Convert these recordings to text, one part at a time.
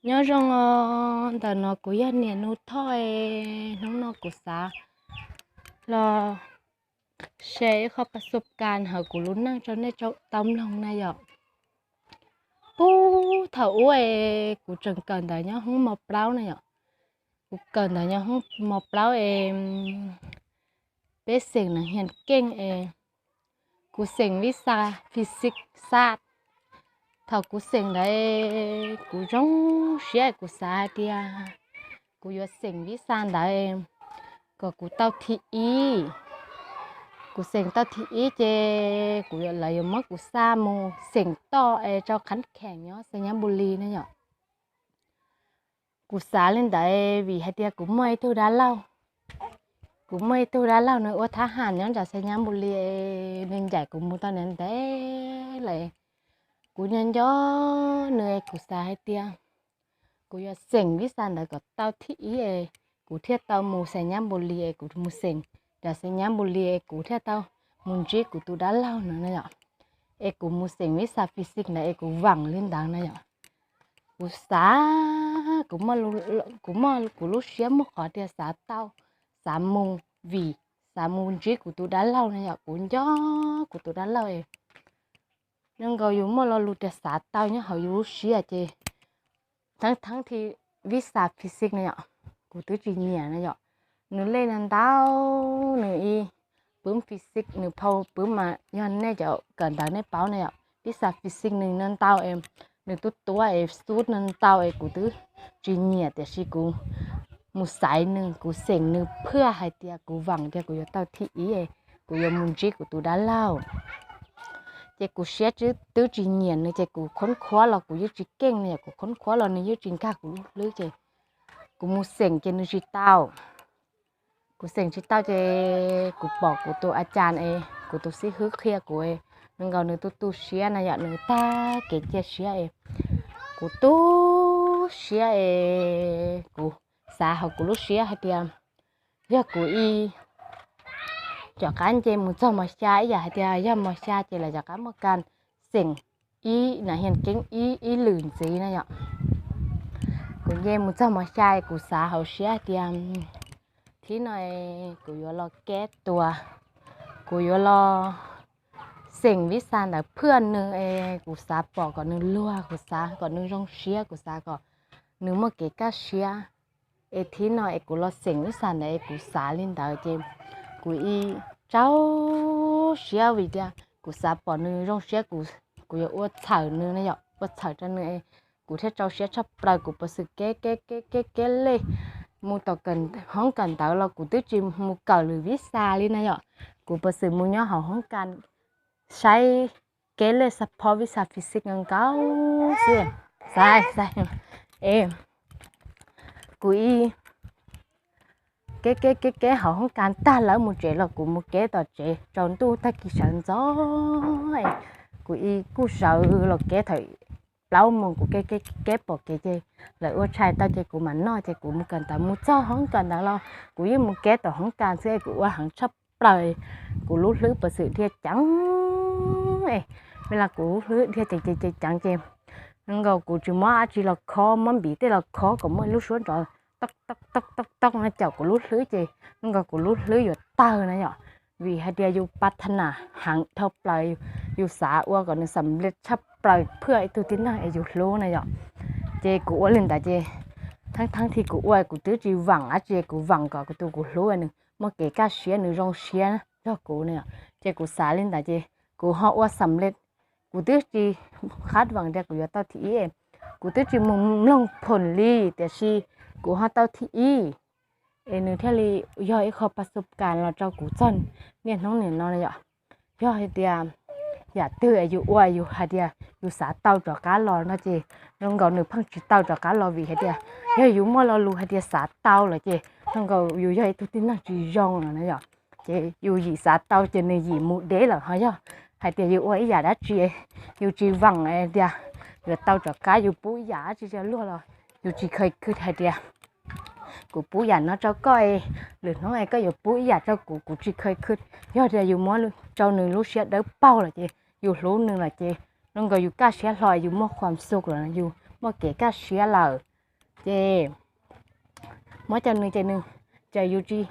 Nyob zoo os, ntawm no kuv yog niam Nus Thoj. Hnub no kuv xav los share ib qho pas xuv kas hauv kuv lub neej rau nej tau mloog na yom. Puag thaum ub es kuv tseem kawm ntawv nyob hoob mos plaub na yom. Kuv kawm ntawv nyob hoob mos plaub es peb xeem nas hias keej es kuv xeem vib xa physics xab. Thaum kuv xeem ntawd kuv zoo siab, kuv xav hais tias kuv yuav xeem vib xa ntawd kom kuv tau thib ib. Kuv xeem tau thib ib ces kuv yuav, lawv yuav muab kuv xa mus xeem toj es rau khab kheem nyob Xais Nyab Npus Lis na yom. Kuv xav li ntawd vim hais tias kuv muaj ib tug dab laug. Kuv muaj ib tug dab laug nws ua thab ham nyob nram Xais Nyab Npus Lis, nws ncaim kuv mus tau ntev ntev lawm. Kuv nco nco nws, kuv xav hais tias kuv yuav xeem vib xa ntawd kom tau thib ib es kuv thiaj tau mus Xais Nyab Npus Lis es kuv mus xeem nram Xais Nyab Npus Lis es kuv thiaj tau mus ntsib kuv tus dab laug no na yom. Es kuv mus xeem vib xa physics ntawd es kuv vaam li ntawd na yom. Kuv xav, kuv muaj, kuv muaj kuv lub siab muaj qhov tias xav tau, xav mus vim xav mus ntsib kuv tus dab laug na yom. Kuv nco kuv tus dab laug es zoo nkaus yus muaj lo lus tias xav tau nyob hauv yus lub siab ces theeb theeb thi vib xa physics na yom, kuv twb tsis nyiam na yom. Nws lej no ntau, nws ib pwm physics nws phau pwm mas yog nej cov kawm ntawv nej paub na yom. Vib xa physics nws no ntau es nws tub tuab es xub no ntau es kuv twb tsis nyiam, tiam sis kuv mus xaiv nws, kuv xeem nws phaj hais tias kuv vaam tias kuv yuav tau thib ib es kuv yuav mus ntsib kuv tus dab laug. Ces kuv siab twb tsis nyiam nws ces kuv khoob khuab los kuv yeej tsis keej na yom, kuv khoob khuab los nws yeej tsis nkag kuv lub hlwb ces kuv mus xeem ces nws tsis tau. Kuv xeem tsis tau ces kuv pom kuv tus a cas es kuv tus xib hwb qhia kuv, nws nkaus nws tu tu siab na yom, nws tag kev cia siab es kuv tu siab es kuv xav hauv kuv lub siab hais tias yog kuv ib, tom qab nce mus txog mos xya ib yam hais tias yog mos xya ces lawv tom qab muaj kas xeem ib nas hias keeb ib, ib lwm ntxiv na yom. Kuv nce mus txog mos xya es kuv xav hauv siab hais tias thib no kuv yuav los keb tuas, kuv yuav los xeem vib xa ntawd phaj nws es kuv xav pom kom nws luag, kuv xav kom nws zoo siab, kuv xav kom nws muaj kev kaj siab. Es thib no es kuv los xeem vib xa ntawd es kuv xav li ntawd ces kuv ib rau siab vim tias kuv xav pom nws zoo siab, kuv yuav ua txhawm nws na yom, ua txhawm rau nws es kuv thiaj rau siab tshaj plaws. Kuv puas xwm keb keb keb keb keb lej mus tom hoob kas ntawv los kuv twb tsis mus kawm lwm vib xa li na yom. Kuv puas xwm mus nyob hauv hoob kas saib keb lej xa phob vib xa physics nkaus xwb. Xav xav es kuv ib keb keb keb keb hauv hoob kas tag lawv mus tsev los kuv mus keb tom tsev rau ntuj tag kis sawv ntxov. Kuv ib kuj sawv los keb thaum plaub moos kuv keb keb pom kev ces lawv ua tshais tau ces kuv mam noj ces kuv mus kawm ntawv. Mus txog hoob kawm ntawv los kuv yeej mus keb tom hoob kas xwb es kuv ua heev tshaj plaws. Kuv lub hlwb puas xwm dhia ceev, me las kuv lub hlwb dhia ceev ceev ceev ceev ces zoo nkaus kuv tsis muab dab tsi los khob, muab npiv tej los khob kom muaj lub suab nrov tob tob tob tob no caum kuv lub hlwb ces zoo nkaus kuv lub hlwb yuav tawg na yom. Vim hais tias yus pas thas nas heev dhau plaws, yus xav ua kom nws xam lej tshaj plaws phaj ib tug tib neeg es yus hlub na yom. Ces kuv ua li ntawd ces theeb theeb thi kuv ua kuv twb tsis vaam dab tsi, kuv vaam kom kuv tus kuv hlub nws muaj kev kaj siab, nws zoo siab nrog kuv na yom. Ces kuv xav li ntawd ces kuv ho ua xam lej. Kuv twb tsis khab vam tias kuv yuav tau thib ib, kuv twb tsis mus mloog phoom li, tiam sis kuv ho tau thib ib es nws thiaj li yog ib qho pas xuv kas los rau kuv txog niaj hnub nim no yom. Yog hais tias yam twg yus ua yus hais tias yus xav tau rov qab los no ces zoo nkaus nws pheej tsis tau rov qab los vim hais tias yog yus muaj lo lus hais tias xav tau lawm ces zoo nkaus yus yog ib tug tib neeg tsis zoo lawm na yom. Ces yus yim xav tau ces nws yim mus deb lawm. Ho yog hais tias yus ua ib yam dab tsi yus tsis vaam tias yuav tau rov qab, yus pub yam dab tsi rau luag los yus tsis khaws khwv hais tias kuv pub yam no rau koj, lwm hnub es koj yuav pub ib yam rau kuv, kuv tsis khaws khwv. Yog tias yus muab rau nws lub siab dawb paug lawm ces yus hlub nws lawm ces zoo nkaus yus kaj siab hlo, yus muaj khuam xu lawm, yus muaj kev kaj siab lawm. Ces muab cov nws ces nws, ces yus tsis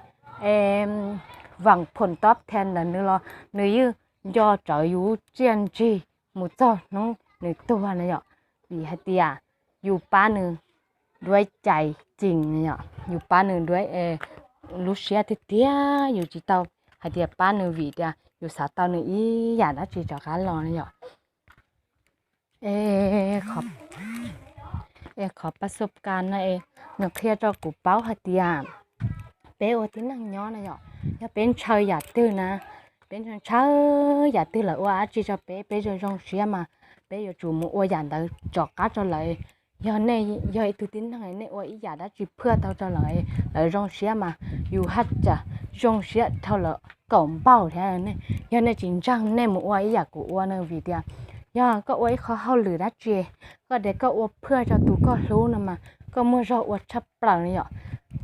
vam phom tob thas ntawm nws los nws yeej nco rawv yus tsiaj ntsig mus txog hnub nws tuag na yom. Vim hais tias yus pab nws duab cais cim na yom, yus pab nws duab lub siab tiag tiag, yus tsis tau hais tias pab nws vim tias yus xav tau nws ib yam dab tsi rov qab los na yom. Es qhov pas xub kas no es nws qhia rau kuv paub hais tias peb ua tib neeg nyob na yom, yog peb ntshaw yam twg na, peb ntshaw yam twg lawv ua dab tsi rau peb, peb zoo zoo siab mas peb yuav tsum mus ua yam ntawd rov qab rau lawv. Yog nej yog ib tug tib neeg nej ua ib yam dab tsi phwaj tau rau lawv, lawv zoo siab mas yus haj tseem zoo siab dhau lawv kaum npaug thiab. Yog nej tsis ntseeg nej mus ua ib yam kuv ua no, vim tias yog koj ua ib qho hauj lwm dab tsi, koj tias koj ua phwaj rau tus koj hlub no mas koj muaj zog ua tshaj plaws no yom.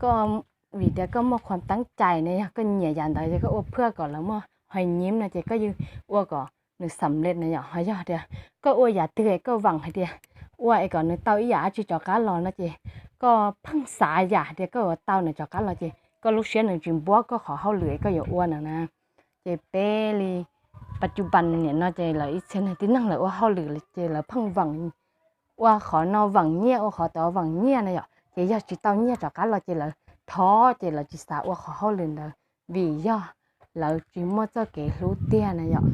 Koj, vim tias koj muaj qhuas teeb cai ne, yog koj nyiam yam ntawd ces koj ua phwaj kom lawv muaj hais nyim no ces koj yeej ua kom nws xam lej na yom. Ho yog tias koj ua yam twg koj vam hais tias ua es kom nws tau ib yam dab tsi rov qab los no ces koj pheej xav yam hais tias koj yuav tau nws rov qab los ces koj lub siab nws tsis npuab koj qhov hauj lwm koj yuav ua no na. Ces peb li pas cus pas niam no ces lawv ib txhia neeg tib neeg lawv ua hauj lwm ces lawv pheej vam, ua qhov no vam nyiaj, ua qhov tod vam nyiaj na yom. Ces yog tsis tau nyiaj rov qab los ces lawv thov ces lawv tsis xav ua qhov hauj lwm ntawd vim yog lawv tsis muaj txoj kev hlub tiag na yom.